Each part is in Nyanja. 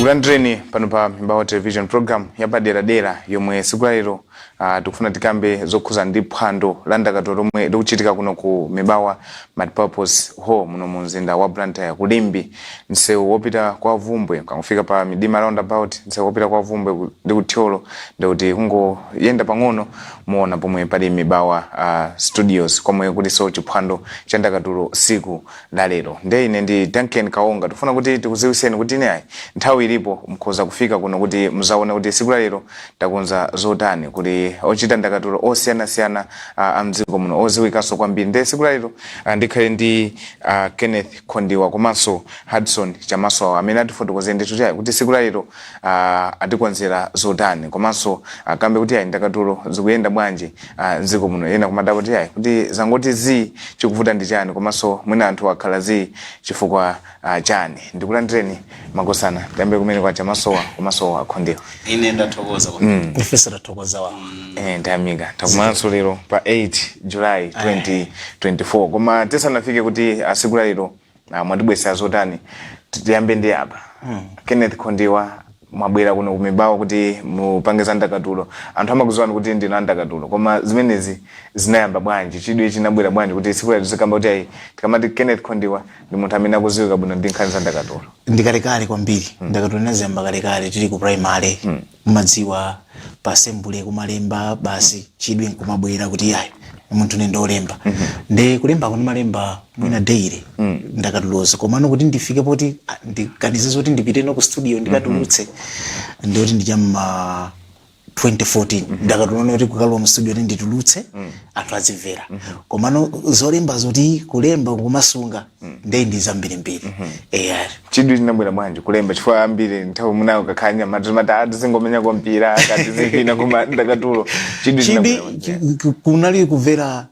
Tikulandireni pano pa Mibawa Television, program yapaderadera yomwe siku lalero tikufuna tikambe zokhuza ndi phwando la ndakatulo lomwe likuchitika kuno ku Mibawa Multipurpose Hall muno mu mzinda wa Blantyre, ku Limbe, msewu wopita kwa Vumbwe. Ukangofika pa Midima Roundabout, msewu wopita kwa Vumbwe ndi kuthyolo, ndikuti kungoyenda pang'ono muona pomwe pali Mibawa Studios, komwe kuliso chiphwando cha ndakatulo siku la lero. Nde ine ndi Duncan Kaonga. Tifuna kuti tikuziwiseni kuti ine ayi, nthawi ilipo, mukhoza kufika kuno kuti muzaone kuti siku la lero takonza zotani, kuti ochita ndakatulo osiyanasiyana a mdziko muno oziwikanso kwambiri. Nde siku la lero ndikhale ndi Kenneth Khondiwa komanso Hudson Chamasowa amene atifotokozere ndithu chayi kuti siku la lero atikonzera zotani, komanso akambe kuti ayi, ndakatulo zikuyenda bwanji mdziko muno. Ena kumadabwa kuti ayi, kuti zangoti zi, chikuvuta ndi chani? Komanso mwina anthu akhala zi chifukwa chani? Ndikulandireni makosana. Tiyambe kumene kwa Chamasowa komanso Akhondiwa. Ine ndathokoza kwambiri. Ifenso tathokoza wawo. Ndayamika takumananso lero pa 8 July 2024. Koma tisanafike kuti asiku la lero mwatibwesera zotani, tiyambe ndi apa Kenneth Khondiwa. Mwabwera kuno kumibawa kuti mupange za ndakatulo. Anthu amakuziwani kuti ndinu andakatulo, koma zimenezi zinayamba bwanji? Chidwi chinabwera bwanji kuti siku lero tizikamba kuti ayi, tikamati Kenneth Khondiwa ndi munthu amene akuziwika bwino ndi nkhani za ndakatulo? Ndikalekale kwambiri. Ndakatulo inaziyamba kalekale tili ku primary. Mumadziwa, pa assembly kumalemba basi, chidwi nkumabwera kuti yayi, munthu ne ndolemba. Nde kulembako ndimalemba mwina daily ndakatulozo, komano kuti ndifike poti ndiganize zoti ndipite no ku studio ndikatulutse, ndikuti ndichamma 2014. Ndakatulo kuti kukalowa mu studio kuti nditulutse, anthu azimvera. Komano zolemba zoti kulemba kumasunga nde ndi zambirimbiri, eya. Chidwi chinabwera bwanji kulemba? Chifukwa ambiri nthawi munayo kakhala nyamata timati tizingomenya mpira kati zivina, koma ndakatulo chidwi chidwi chinabwera bwanji? Kunali kumvera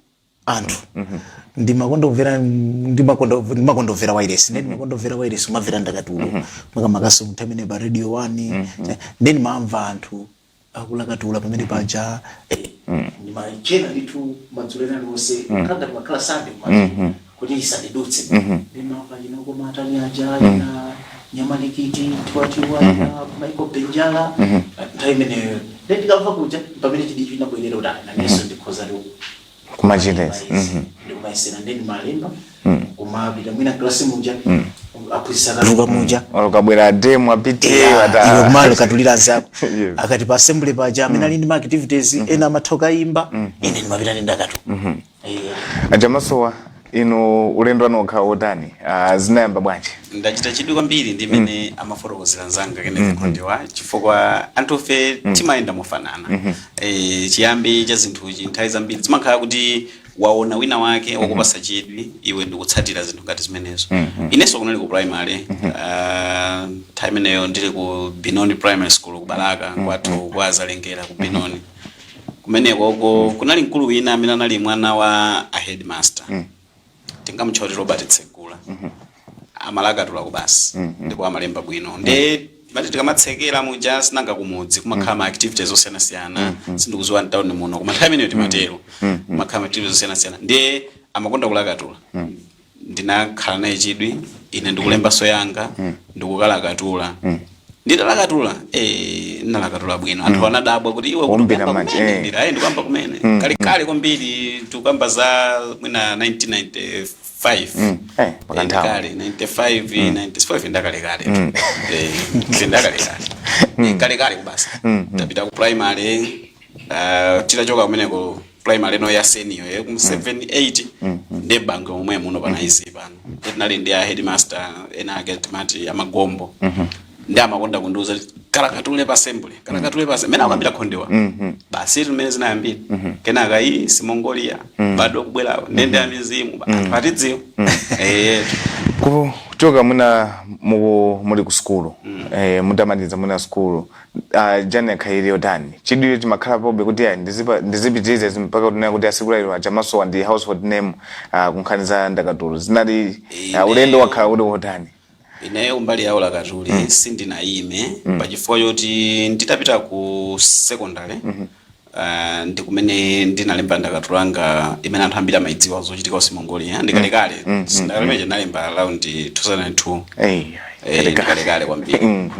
anthu. Ndimakonda kumvera, ndimakonda kumvera wireless. Ndi ndimakonda kumvera wireless, umamvera ndakatulo, makamakaso nthawi imene pa Radio 1. Ndi ndimamva anthu akulakatula pamene paja. Ndimachena ndithu madzulo ena aliwonse, khala ngati makhala Sande kumadzulo kuti isandidutse. Ndimamva chinokomata nyanja ina Nyamalikiti Tiwatiwa ina Michael Benjala nthawi imeneyo. Ndi ndikamva kuja pamene chidwi chinabwerera kuti ah, nanenso ndikhoza ndi kumachitezi. Ndikumayesera, ndi ndimalemba, kumapita mwina klasi muja, aphunzitsa akatuluka muja, Ukabwera demo apite. Iwe kumalo katulira anzako. Akati pa assembly paja amene ali ndi ma activities, ena amatha kukayimba, ine ndimapita ndi ndakatulo. Achamasowa, inu ulendo wanu ukhala wotani? Zinayamba bwanji? Ndachita chidwi kwambiri ndi mmene amafotokozera mzanga Kenneth Khondiwa, chifukwa anthufe timayenda mofanana. Chiyambi cha zinthuchi nthawi zambiri zimakhala kuti waona wina wake wakupasa chidwi, iwe ndikutsatira zinthu ngati zimenezo. Inenso kunali ku primary. Nthawi imeneyo ndili ku Binoni Primary School ku Balaka kwathu, kwa Zalengera ku Binoni kumenekoko. Kunali mkulu wina amene anali mwana wa a headmaster, tingamutcha kuti Robert Tsegula. Amalakatula ku basi ndipo amalemba bwino. Nde mati tikamatsekera muja, sinanga kumudzi kumakhala ma activities osiyanasiyana, sindikuziwa mtawuni muno, koma nthawi imeneyo timatero, kumakhala ma activities osiyanasiyana, ndiye amakonda kulakatula. Ndinakhala naye chidwi ine, ndikulembaso yanga, ndikukalakatula. Nditalakatula, ndinalakatula bwino, anthu anadabwa kuti iwe Kuombera kuyamba manja, kumene. eh. Ndili ayi, ndikuyamba kumene kalekale kwambiri, tikuyamba za mwina 1995. Pakanthawi. Kale 95, 95, ndakalekale, ndakalekale. Kalekale kubasa tapita ku primary. Titachoka kumeneko primary no ya senior ku 7 8, ndi Bangwe momwe muno panaizi pano. Tinali ndi a headmaster ena ake, timati amagombo, ndi amakonda kundiuza kuti kalakatule pa assembly, kalakatule pa assembly, mene akuyambira Khondiwa. Basi, limene zinayambira. Kenaka iyi si Mongolia bado kubwerawo ndende ya mizimu, anthu atidziwa. Kuchoka mwina muli ku sukulu, mutamaliza mwina sukulu, journey yakhala yotani? Chidwi chimakhala pobe kuti ayi, ndizipitirize mpaka kunena kuti asiku lalero Achamasowa ndi household name kunkhani za ndakatulo zinali ulendo wakhala kuti wotani? Ineyo kumbali yawo lakatuli sindinayime, pachifukwa choti nditapita ku secondary. Ndi kumene ndinalemba ndakatulo yanga imene anthu ambiri amayidziwa, "Zochitika ku Mongolia". Ndikalekale ndakatulo imene ndinalemba around 2002. Hey, Ndikalekale kwambiri.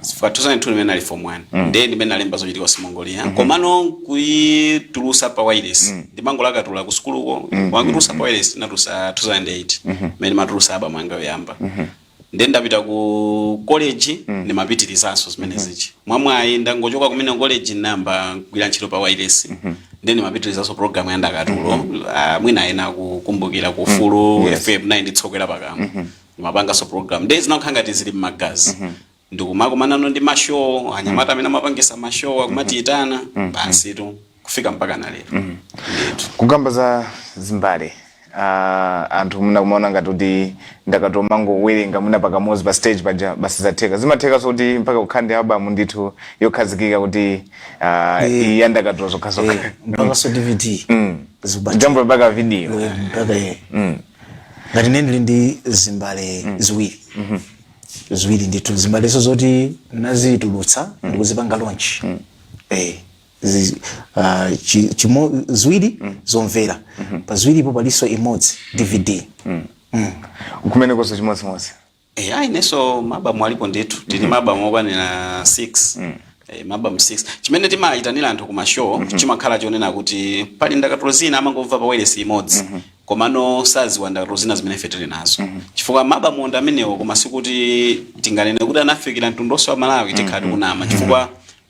Chifukwa 2002 limene nali form 1, ndiye ndimene nalemba "Zochitika ku Mongolia". Komano kuitulusa pa wireless, ndimangolakatula ku sukuluko, wakutulusa pa wireless natulusa 2008, mmene matulusa album yanga yoyamba. Ndiye ndapita ku college, ndimapitirizanso zimene zichi. Mwamwayi ndangochoka kumene college, ndinayamba kugwira ntchito pa wireless, ndiye ndimapitirizanso program ya ndakatulo. Mwina ena kukumbukira ku Ufulu FM 9, "Nditsokwera Pakamwa", ndimapanganso program. Ndiye zinakhala ngati zili mmagazi. Ndikumakumanano ndi ma show, anyamata amene amapangisa ma show akumatiyitana, basi tu, kufika mpaka na lero ndithu. Kukamba za zimbale, anthu muna kumaona ngati kuti ndakatulo mangowerenga muna pakamozi pa stage paja basi zatheka. Zimatheka kuti mpaka kukhala ndi album ndithu yokhazikika kuti iyi ya ndakatulo zokhazokha? Mpaka so DVD zikubatika. Jambula mpaka video? Mpaka ngati ine ndili ndi zimbale ziwiri, ziwiri ndithu, zimbaleso zoti nazitulutsa ndikuzipanga launch. Ziwiri zomvera, pa ziwiripo palinso imodzi DVD. Kumene konso chimodzimodzi? Ayi, inenso ma album alipo ndithu. Tili ma album okwanira 6. Ma album 6. Chimene timayitanira anthu ku ma show chimakhala chonena kuti pali ndakatulo zina amangomva pa wireless imodzi, komano saziwa ndakatulo zina zimene ife tili nazo, chifukwa ma album ndi amenewo, koma sikuti tinganene kuti anafikira mtundu wonse wa Malawi, tikhala tikunama, chifukwa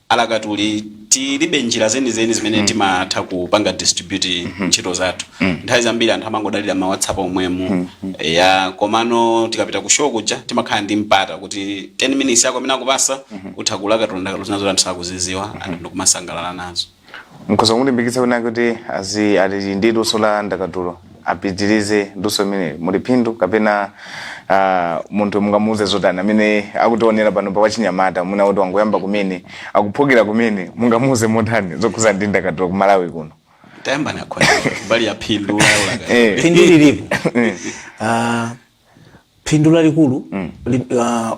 alakatuli tilibe njira zenizeni zimene timatha kupanga distribute ntchito zathu. Nthawi zambiri anthu amangodalira ma WhatsApp omwemu ya. Komano tikapita ku show kuja timakhala ndi mpata kuti 10 minutes yako amene akupasa utha kulakatula ndakatulo zina zoti anthu sakuziziwa, anthu ndikumasangalala nazo. Mkhoza kumulimbikitsa kuna kuti azi ali ndi luso la ndakatulo, apitirize luso limene muli phindu, kapena munthu mungamuuze zotani amene akutionera pano pa wachinyamata, muna kuti wangoyamba kumene, akuphukira kumene, mungamuuze motani zokhuza ndi ndakatulo ku Malawi kuno? Tayamba nakhona mbali ya phindu la ulakatulo. Phindu lilipo. Phindu lalikulu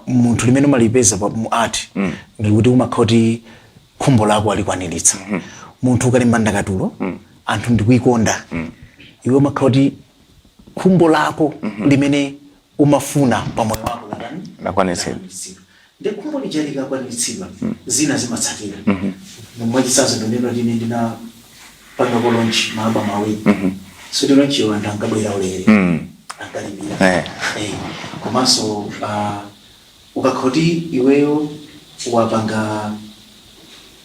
munthu limene umalipeza mu art ndikuti umakhala kuti khumbo lako alikwaniritsa. Munthu ukalemba ndakatulo, anthu ndikuikonda, iwe umakhala kuti khumbo lako limene umafuna pamoyo wako latani? Lakwaniritsidwa. Lakwaniritsidwa. Ndi khumbo lija likakwaniritsidwa, zina zimatsatira. Mwachitsanzo, ndinena kuti ine ndinapanga launch ma album awiri, so ti launch yo anthu ankabwera ulere, ankalipira. Komanso ukakhala kuti iweyo wapanga,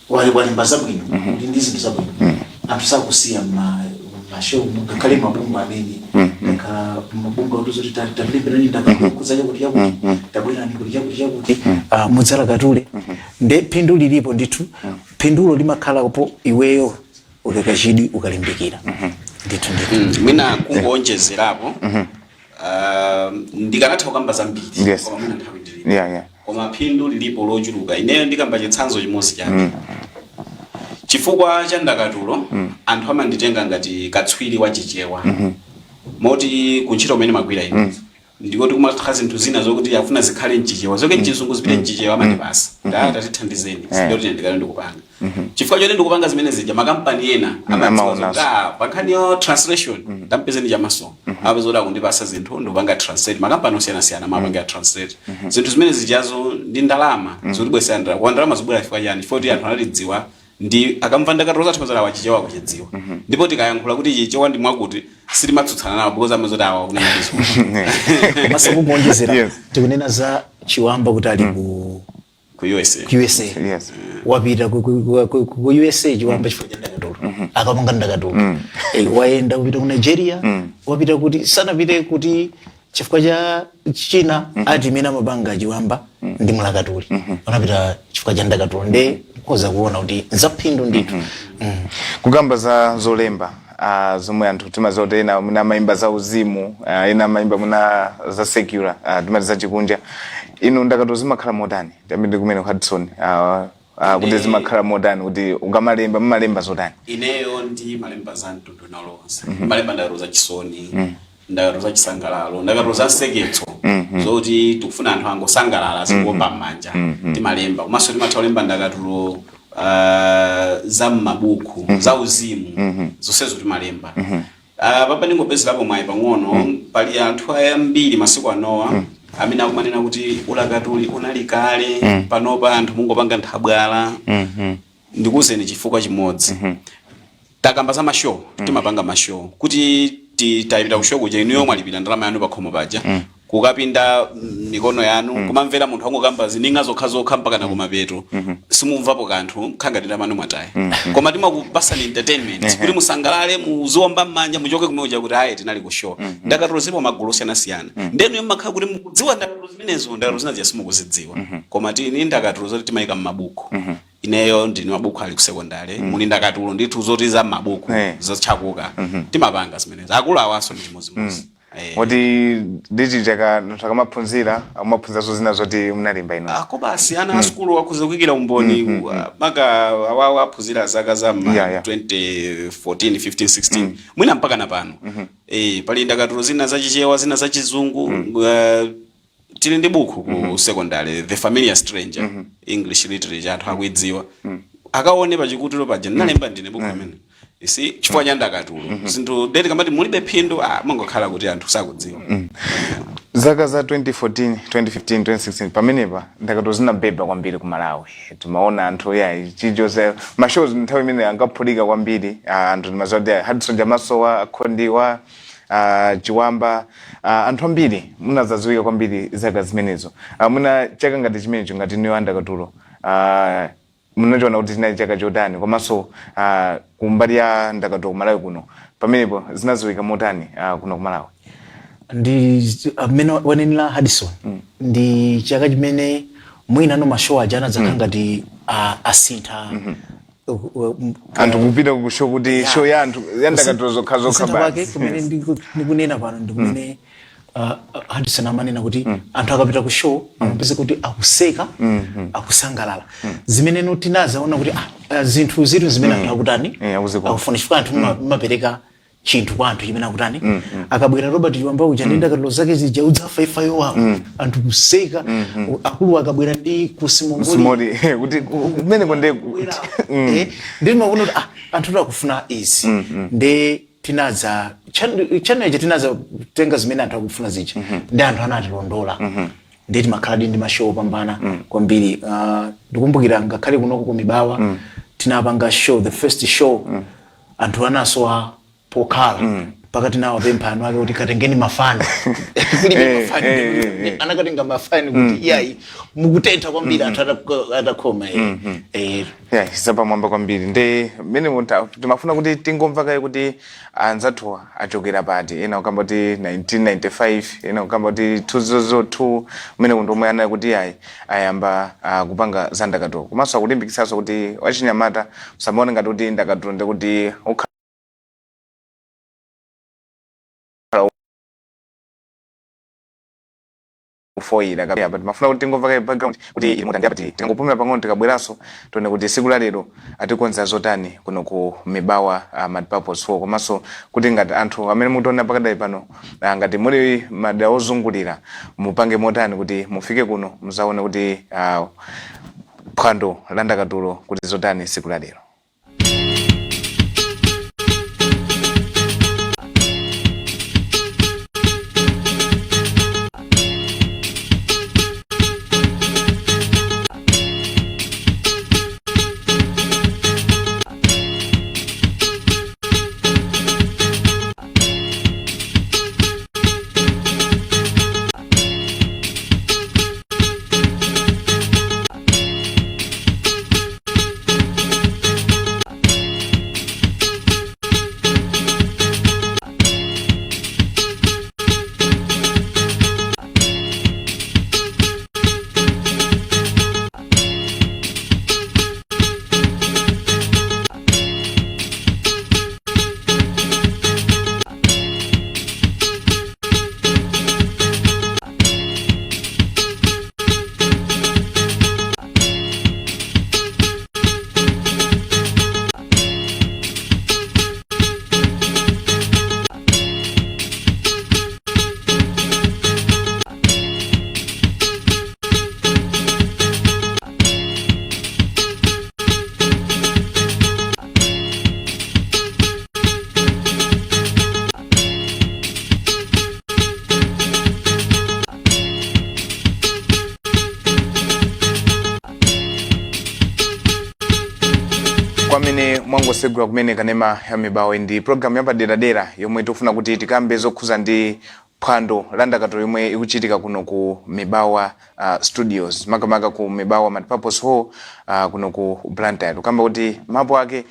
walemba zabwino, kuti ndi zinthu zabwino, anthu sakusiya ma show, ngakhale mabungwe amene kakhala mabungwe kuti zoti tatilembelani ndakatulo kuza chakuti chakuti, tabwerani kuti chakuti chakuti, mudzalakatule. Nde phindu lilipo ndithu. Phindulo limakhalapo iweyo ukaka chidwi, ukalimbikira ndithu ndithu. Mwina kungoonjezerapo, ndikanatha kukamba zambiri, koma mwina nthawi ndilibe. Koma phindu lilipo lochuluka. Ineyo ndikamba chitsanzo chimodzi chabe. Chifukwa cha ndakatulo, anthu amanditenga ngati katswiri wa Chichewa, moti kuntchito kumene magwira ine ndikoti kumakhala zinthu zina zokuti afuna zikhale mchichewa, zoke mchizungu zipite mchichewa, amandipasa kuti tatithandizeni. Ndoti ndikale ndikupanga, chifukwa choti ndikupanga zimene zija, makampani ena amadziwa Amaonanso. zoti pa nkhani yo translation tampezeni Chamaso. Amapeza kuti akundipasa zinthu, ndikupanga translate. Makampani osiyanasiyana amapanga translate zinthu zimene zijazo ndi ndalama zotibwesera ndalama. Kwa ndalama zibwera chifukwa chani? Chifukwa kuti anthu anatidziwa ndi akamva ndakatulo zathu mazala wachichewa kuchidziwa, ndipo tikayankhula kuti Chichewa ndi mwakuti, sitimatsutsana nawo because amazoti awa kunena Chizungu. Komanso kungonjezera, tikunena za Chiwamba kuti ali ku ku USA. Ku USA. Wapita ku USA Chiwamba chifukwa cha ndakatulo, akapanga ndakatulo. Wayenda kupita ku Nigeria, wapita kuti, sanapite kuti chifukwa cha china ati imene amapanga Chiwamba ndi mlakatuli, anapita chifukwa cha ndakatulo. Nde koza kuona kuti nzaphindu ndithu. Kukamba za zolemba, zomwe anthu timaziwa kuti ena muna amayimba za uzimu, ena amayimba muna za secular, timati za chikunja. Inu ndakatulo zimakhala motani? Tiyambe ndi kumene Hudson, kuti zimakhala motani kuti ukamalemba, mumalemba zotani? Ineyo ndi malemba za mtundu unalonse. Malemba ndakatulo za chisoni, ndakatulo za chisangalalo, ndakatulo za nseketso, zoti tikufuna anthu angosangalala, zikuomba m'manja, timalemba. Komanso timatha kulemba ndakatulo. Za m'mabuku, za uzimu, zonsezo timalemba. Papa ndingopezerapo mwayi pang'ono. Pali anthu ambiri masiku anowa amene akumanena kuti ulakatuli unali kale, panopa anthu mungopanga nthabwala. Ndikuwuzeni chifukwa chimodzi. Takamba za ma show, timapanga ma show kuti tayipita ku show kuja, inuyo mwalipira ndalama yanu pakhomo paja, kukapinda mikono yanu, kumamvera munthu angokamba zininga zokhazokha mpaka na kumapeto, simumvapo kanthu, khanga ndalama yanu mwataya. Koma timakupasani entertainment kuti musangalale, muziwomba m'manja, muchoke kumene kuja kuti ayi, tinali ku show. Ndakatulo zilipo magulu osiyanasiyana. Ndenu mmakhala kuti mukudziwa ndakatulo zimenezo, ndakatulo zina zija simukuzidziwa. Koma tini ndakatulo zoti timayika m'mabuku. Ineyo ndini mabuku ali ku sekondari, muli ndakatulo ndithu zoti za m'mabuku zotchakuka. Timapanga zimenezo. Akulu awaso ndi chimodzimodzi. Oti ndichi chaka anthu akamaphunzira, amaphunziranso zina zoti munalemba ino. Ako basi, ana a sukulu akhoza kuyikira umboni, maka awawo aphunzira zaka za ma 2014, 15, 16, mwina mpaka na pano. Pali ndakatulo zina zachichewa, zina zachizungu. Tili ndi buku ku secondary, The Familiar Stranger, English literature, anthu akuidziwa, akaone pachikutiro paja ndinalemba ndine buku limene. You see, chifukwa cha ndakatulo zinthu deti kamati mulibe phindu, mangokhala kuti anthu sakudziwa. Zaka za 2014, 2015, 2016, pamenepa ndakatulo zinabeba kwambiri ku Malawi. Timaona anthu ya chichonse, ma shows nthawi imene ankaphulika kwambiri. Anthu timaziwa kuti Hudson Jamasowa, Khondiwa, Chiwamba, anthu ambiri munazadziwika kwambiri zaka zimenezo. Muna chaka ngati chimenecho, ngati niyo andakatulo, munachiona kuti chinali chaka chotani? Komanso kumbali ya ndakatulo ku Malawi kuno pamenepo zinadziwika motani kuno ku Malawi? Ndi amene wanenera Hudson, ndi chaka chimene mwina no ma show aja anadzakhala ngati asintha. Anthu kupita ku show kuti show ya anthu ya ndakatulo zokha zokha. Kusintha kwake Basi. kumene ndikunena pano ndi kumene Hudson amanena kuti anthu akapita ku show amapeza kuti akuseka, akusangalala, zimene no tinazaona kuti zinthu zitu zimene anthu akutani, akuzikonda. Akufuna, chifukwa anthu mumapereka chinthu kwa anthu chimene akutani. Akabwera Robert Chiwamba uja ndi ndakatulo zake zija, udzafa ifa yowawa, anthu kuseka. Akulu akabwera ndi kusimongoli, Simoli kuti kumene konde. Ndi makuona kuti anthu akufuna izi. Ndi tinaza channel tinaza kutenga zimene anthu akufuna zija, ndi anthu anatilondola. Ndi timakhala ndi ma show opambana kwambiri. Ndikumbukira ngakhale kunoko ku Mibawa tinapanga show, the first show, anthu anasowa pokhala, mpaka tinawapempha anu ake kuti katengeni mafani, kulibe mafani. Anakatenga mafani kuti iyayi, mukutentha kwambiri, anthu atakhoma. Yeah, zapamwamba kwambiri. Ndi mmene timafuna kuti tingomva kaye kuti anzathuwa achokera pati. Ena kukamba kuti 1995, ena kukamba kuti 2002, mmene kuntu omwe anali kuti ayi, ayamba kupanga za ndakatulo. Komanso akulimbikitsanso kuti wachinyamata usamaone ngati kuti ndakatulo ndikuti ukhala kufoyira kapena, but mafuna kuti tingomva kaye background kuti ili motani. Apa tingopumira pang'ono, tikabweranso tione kuti siku la lero atikonza zotani kuno ku Mibawa Multipurpose Hall, komanso kuti ngati anthu amene mukutiona pakadali pano, ngati muli madera ozungulira, mupange motani kuti mufike kuno muzaone kuti phwando la ndakatulo kuti zotani siku la lero. Kwa amene mwangosegula kumene kanema ya Mibawa, ndi programu yapaderadera yomwe tikufuna kuti tikambe zokhuza ndi phwando la ndakatulo yomwe ikuchitika kuno ku Mibawa Studios, makamaka ku Mibawa Multipurpose Hall kuno ku Blantyre. Tukamba kuti mapu ake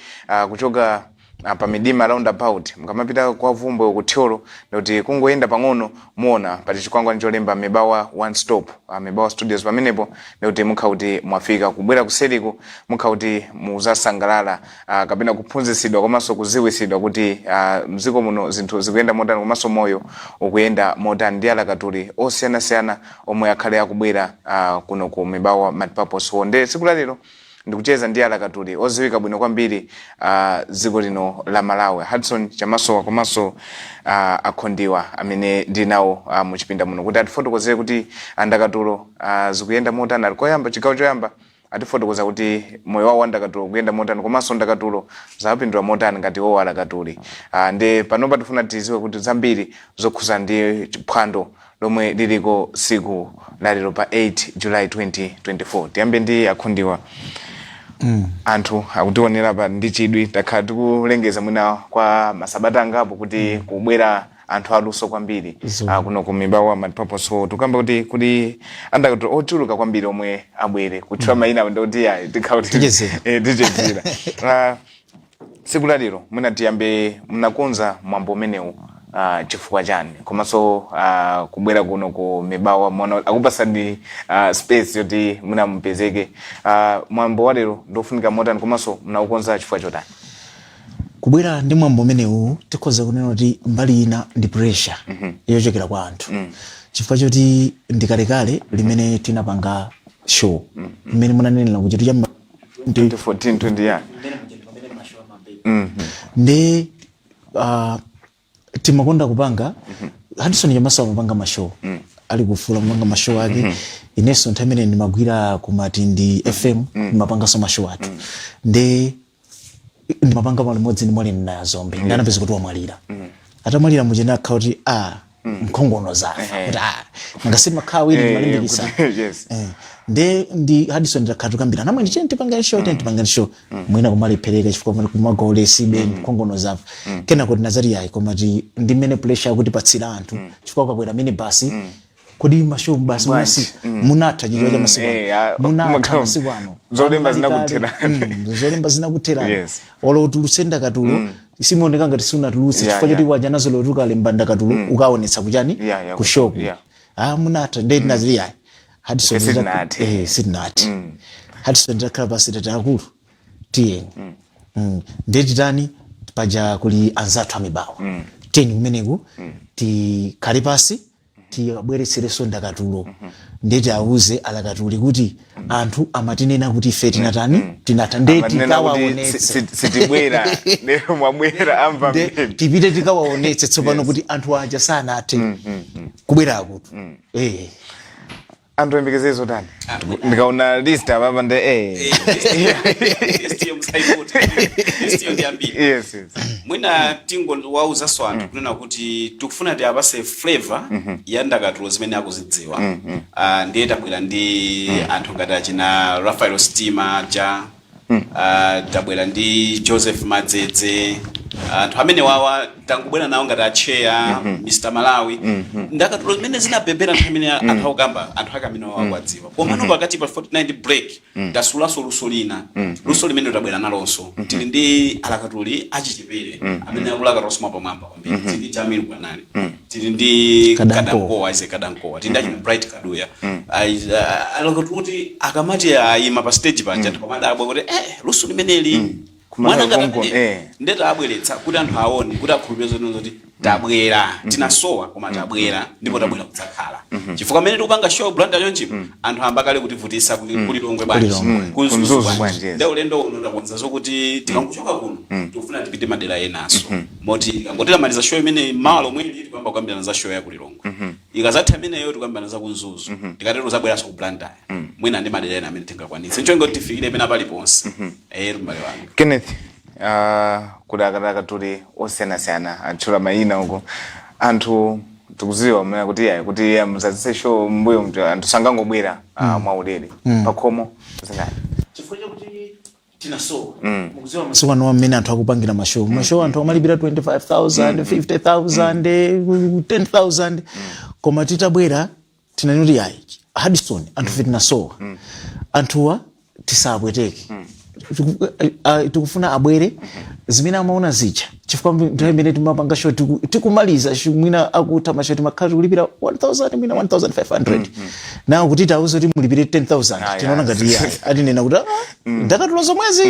kuchoka pa Midima roundabout, mukamapita kwa Vumbwe ku Thyolo, ndikuti kungoyenda pang'ono muona pati chikwangwani cholemba Mibawa One Stop, Mibawa Studios. Pamenepo ndikuti mukha kuti mwafika. Kubwera kuseriku mukha kuti muzasangalala kapena kuphunzitsidwa komanso kuziwisidwa kuti mdziko muno zinthu zikuyenda motani komanso moyo ukuyenda motani ndi alakatuli osiyanasiyana omwe akhale akubwera kuno ku Mibawa Multipurpose Hall. Nde tsiku lalero ndikucheza ndi alakatuli oziwika bwino kwambiri dziko lino la Malawi, Hudson Chamasowa komanso Akhondiwa, amene ndili nawo muchipinda muno kuti atifotokozere kuti ndakatulo zikuyenda motani. Ali koyamba, chigawo choyamba atifotokoza kuti moyo wawo wa ndakatulo ukuyenda motani komanso ndakatulo zapindula motani ngati wowo alakatuli. Nde panopa tifuna tiziwe kuti zambiri zokhuza ndi phwando lomwe liliko siku lalero pa 8 July 2024. Tiyambe ndi Akhondiwa. Anthu akutionera pa ndi chidwi. Takhala tikulengeza mwina kwa masabata angapo kuti kubwera anthu aluso kwambiri kuno ku Mibawa Multipurpose Hall. Tikamba kuti kuli andakatulo ochuluka kwambiri omwe abwere. Kutchula mayina ndikuti yayi, tikhala kuti Tichezera. Tichezera. Tsiku lalero mwina tiyambe, mnakonza mwambo umenewu chifukwa chani, komanso kubwera kuno ku Mibawa mwana akupasani space yoti mwina mupezeke, mwambo wa lero ndofunika motani komanso mnaukonza chifukwa chotani? Kubwera ndi mwambo umenewu, tikhoza kunena kuti mbali ina ndi pressure yochokera kwa anthu, chifukwa choti ndikalekale limene tinapanga show mmene munanenera kuti cha 2014, 20, yeah. Ndi timakonda kupanga. Hudson Chamasowa amapanga ma show ali kufula, kupanga ma show ake. Inenso nthawi imene ndimagwira kumati ndi FM, ndimapanganso ma show athu, ndi ndimapanga palimodzi ndi Mwaleni na Zombe. Ndanapeza kuti wamwalira. Atamwalira muchene akha kuti a mkhongono zafa, kuti a nanga simakhala awiri, timalimbikisa. Nde ndi Hudson ndakhala tukambira namwe, ndicheni tipangani show, tiyeni tipangani show, mwina kumalephereka chifukwa muli kumagole sibe mkhongono zafa. Kenako tinazati yayi, koma ti ndi mmene pressure yakutipatsira anthu, chifukwa ukakwera minibus, kodi ma show basi Bwanji. munasi munatha chicho cha masiku ano. Munatha masiku ano. Zolemba Kale. zinakutherani. Zolemba zinakutherani. Olo utulutse ndakatulo, simuoneka ngati sunatulutse, chifukwa choti waja nazo lero tukalemba ndakatulo, ukaonetsa kuchani, ku show. Ah, munatha. Nde tinazili yayi, Hudson Ife sitinathe. Sitinathe. Hudson ndakhala pasi, tati akulu, tiyeni. Ndiye titani? Paja kuli anzathu amibawa, tiyeni kumeneku, tikhale pasi, tiyabweretserenso ndakatulo, ndiye tiawuze alakatuli kuti anthu amatinena kuti ife tinatani, tinatha. Ndiye Amanena kuti tikawaonetse. Sitibwera, lero mwabwera, amva Nde mbiri. tipite tikawaonetse tsopano kuti anthu aja sanathe kubwera akutu. Anthu ayembekezere zotani? Ndikaona list apapa nde List yo musaipote, list yo ndi ambiri. Mwina tingowauzaso anthu kunena kuti tikufuna tiapase flavor ya ndakatulo zimene akuzidziwa. Ah, ndiye tabwera ndi anthu ngati achina Rafael Stima ja, tabwera ndi Joseph Madzedze. Anthu amene wawa tangobwera nawo ngati acheya Mr Malawi, ndakatulo zimene zinapepera nthawi imene anthu akukamba, anthu ake amene wawa akuwadziwa. Komano pakati pa 49 break tasulaso luso lina, luso limene tabwera nalonso. Tili ndi alakatuli achichepere amene akulakatulanso mwapamwamba kwambiri. Tili ndi Jamil Bwanali, tili ndi Kadankowa. Kadankowa, Isaac Kadankowa, tili ndi achina Bright Kaduya. Alakatuli kuti akamati ayima pa stage paja, anthu amadabwa kuti luso limeneli Kumalawi mwana ngati konko, amene ndeta abweretsa kuti anthu aone, kuti akhulupirire zoti zoti tabwera, tinasowa koma tabwera, ndipo tabwera kudzakhala, chifukwa amene tikupanga show Blantyre chonchi, anthu amba kale kutivutisa kuti kulilongwe bwanji, Kulilongwe. Kumzuzu Kumzuzu bwanji. bwanji, yes. Nde ulendo uno takonza zokuti tikangochoka kuno, tikufuna tipite madera enanso, moti tikangoti tamaliza show imene mawa lomweli tikuyamba kukambirana za show ya kulilongwe. Ikazatha imeneyo, tikuyambirana za kumzuzu. Tikatero zabweranso ku Blantyre, mwina ndi madera ena amene tingakwanitse, nchonga kuti tifikire pena paliponse. Mbale wanga. Kenneth, kuli alakatuli osiyanasiyana, atchula mayina uko. Anthu tikuziwa mna kuti yayi, kuti ya muzazise show mbuyo mtu anthu sangangobwera mwaulere pakhomo zingati. Chifukwa chakuti Tinasowa. Mukudziwa masiku ano amene anthu akupangira ma show, ma show anthu amalipira 25,000, 50,000, 10,000, koma titabwera tinanena kuti ayi, Hudson, anthu fe tinasowa, anthuwa tisapweteke. Tikufuna abwere zimene amaona zija, chifukwa nthawi imene timapanga show, tikumaliza mwina akutha ma show, timakhala tikulipira 1000, mwina 1500. Nawo kuti tauze kuti mulipire 10,000, tinaona ngati iyayi, atinena kuti, "Ah, ndakatulo zomwezi,"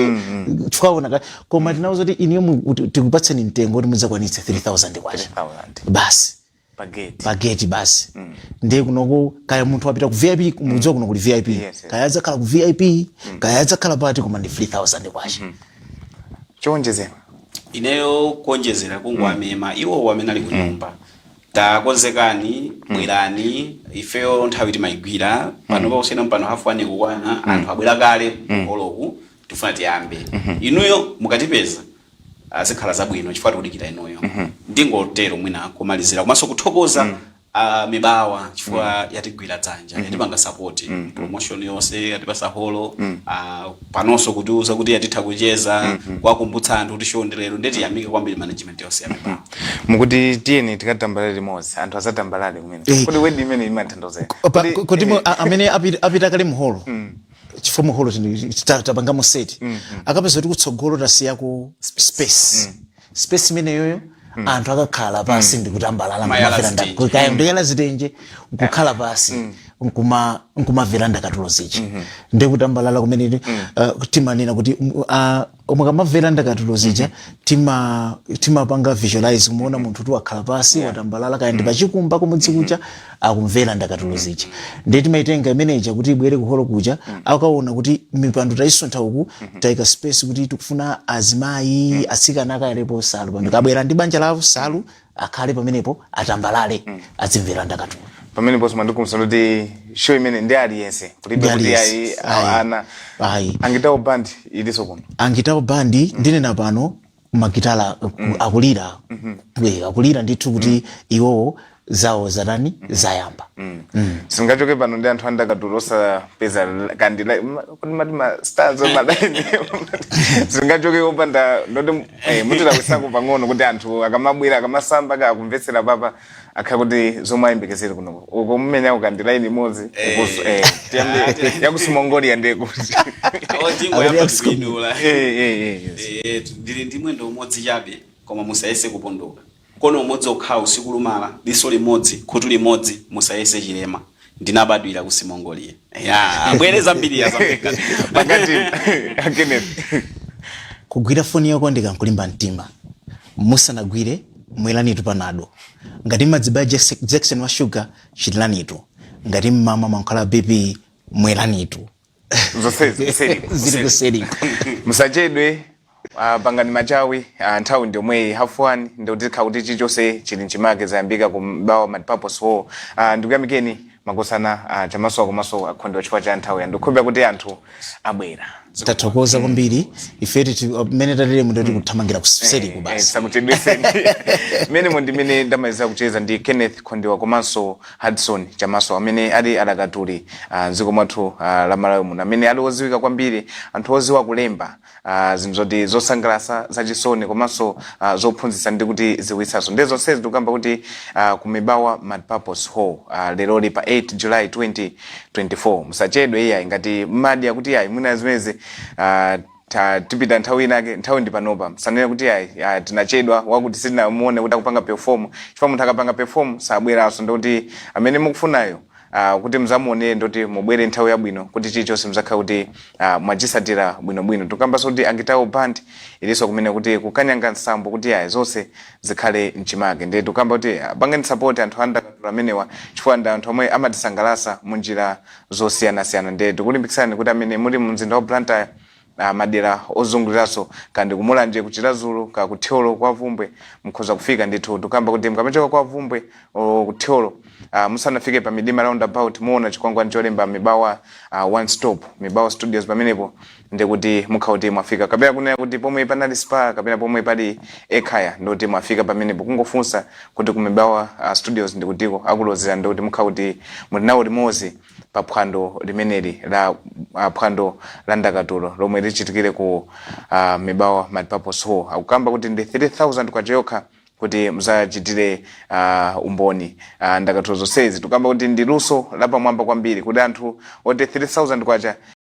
chifukwa aona koma tinauza kuti iniyo tikupatseni mtengo kuti mudzakwanitse 3000 kwacha. 3000. Basi. Pageti. Pageti basi. Ndiye kunoko kaya munthu wapita ku VIP, mukudziwa kuno kuli VIP, kaya adzakhala ku VIP, kaya adzakhala pati, koma ndi 3000 kwacha. Chowonjezera? Ineyo kuonjezera, kungowamema iwo amene ali ku nyumba, takonzekani, bwerani. Ifeyo nthawi timayigwira pano pakusiyana pano, 1:30 kukwana, anthu abwera kale holoku. Tifuna tiyambe, inuyo mukatipeza azikhala zabwino, chifukwa tikudikira inuyo. Ndingotero mwina kumalizira, komanso kuthokoza Mibawa chifukwa yatigwira dzanja, yatipanga support promotion yonse, yatipasa holo, panonso kutiuza kuti yatitha kucheza, kuwakumbutsa anthu kuti show ndi lero. Ndeti yamike kwambiri management yonse ya Mibawa. Mukuti tiyeni tikatambalale limodzi, anthu azatambalale kumene. Kodi wedi imene imatanthauzera? Kuti amene apita kale muholo, chifukwa muholo tapangamo set, akapeza kuti kutsogolo tasiyako space, space imeneyoyo anthu akakhala pasi ndikutambalala. Mayala nkumamvera zitenje. Kaya ndiyala zitenje, nkukhala pasi nkumamvera ndakatulo zija, ndikutambalala kumene timanena kuti mukamamvera ndakatulo zija, timapanga visualize, kumuona munthu kuti wakhala pasi, watambalala, kaya ndi pachikumba kumudzi kuja, akumvera ndakatulo zija. Ndiye timaitenga imeneja kuti ibwere kuholo kuja, akaona kuti mipando tayisuntha uku, tayika space kuti tikufuna azimayi, atsikana akayalepo salu pamene kabwera ndi banja lawo, salu akhale pamenepo, atambalale, azimvera ndakatulo. Pamene ponso mandikumbutsa kuti show imene ndi aliyense, kulibe Ndi kuti aliyense. ayi. Ayi. Ana. Ayi. Angitawo Band ilinso kuno. Angitawo Band, ndinena pano magitala akulira. Akulira ndithu kuti iwowo zawo zatani, zayamba. Singachoke pano ndi anthu andakatulo osapeza kandi kuti mati ma stars, ma line, singachoke opanda ndoti mutilawisako pang'ono kuti anthu akamabwera, akamasamba, kakumvetsera papa, akhala kuti zomwe ayembekezere kuno uko mmene ako kandi line imodzi ukuso, tiyambe yakusimongolia ndiye kuti Awo tingoyamba kupindula. Yes. Ndili ndi mwendo umodzi chabe, koma musayese kupondoka. Mkono umodzi okhawu sikulumala, diso limodzi, khutu limodzi, musayese chilema. Ndinabadwira ku Simongolia. Ya, abwere zambiri yazamveka. Pakati, Kenneth. Kugwira foni yako ndikankulimba mtima, musanagwire mwelanitu panado. Ngati mmadzibaya Jackson wa sugar, chitiranitu. Ngati mmama mankhwala BP, mweranitu. Zonsezi kuseri. Zili kuseriko. Musachedwe, pangani machawi, nthawi ndi yomweyi, 1:30, ndikutikha kuti chilichonse chili mchimake, zayambika ku Mibawa Multipurpose Hall. Ndikuyamikeni makosana, Chamasowa komanso Akhonde, chifukwa cha nthawi. Ndikukhulupirira kuti anthu abwera. Tathokoza kwambiri. Ife mmene tatere mundoti kuthamangira kuseriko basi. Sakuchedweseni. Mmene ndimene ndamaliza kucheza ndi Kenneth Khondiwa komanso Hudson Chamaso, amene ali alakatuli mdziko mwathu la Malawi muno, amene ali oziwika kwambiri, anthu oziwa kulemba zinthu zoti zosangalatsa, zachisoni komanso zophunzitsa ndi kuti ziwitsanso. Ndi zonsezi tikukamba kuti ku Mibawa Multipurpose Hall, leroli pa 8 July 2024. Musachedwe iyayi. Ngati mmadya kuti ayi, mwina zimenezi tipita nthawi inake, nthawi ndi panopa. Sanene kuti ayi, tinachedwa, wakuti sitinamuone kuti akupanga perform, chifukwa munthu akapanga perform sabweranso. Ndikuti amene mukufunayo kuti mzamuonere, ndoti mubwere nthawi yabwino kuti chilichonse mzakhala kuti mwachisatira bwinobwino. Tikambanso kuti Angitawo Band ilinso kumene, kuti kukanyanga nsambo, kuti ayi, zonse zikhale mchimake. Ndiye tikamba kuti pangani support anthu andakatulo amenewa, chifukwa ndi anthu omwe amatisangalatsa munjira zosiyanasiyana. Ndiye tikulimbikitsani kuti amene muli mu mzinda wa Blantyre, madera ozunguliranso, kandi kumulanje, kuchiradzulu, ka kuthyolo, kwa Vumbwe, mukhoza kufika ndithu. Tikamba kuti mukamachoka kwa Vumbwe o kuthyolo, musanafike pa Midima Roundabout, muona chikwangwani cholemba Mibawa One Stop, Mibawa Studios. Pamenepo ndikuti mukha kuti mwafika, kapena kunena kuti pomwe panali Spa kapena pomwe pali Ekhaya, ndikuti mwafika pamenepo. Kungofunsa kuti ku Mibawa Studios ndikutiko, akulozera, ndikuti mukha kuti muli nawo limodzi pa pa phwando limeneli la phwando la ndakatulo lomwe lichitikire ku Mibawa Multipurpose Hall. Akukamba kuti ndi 3000 kwacha yokha kuti muzachitire umboni ndakatulo zonsezi. Tikukamba kuti ndi luso lapamwamba kwambiri kuti anthu oti 3000 kwacha.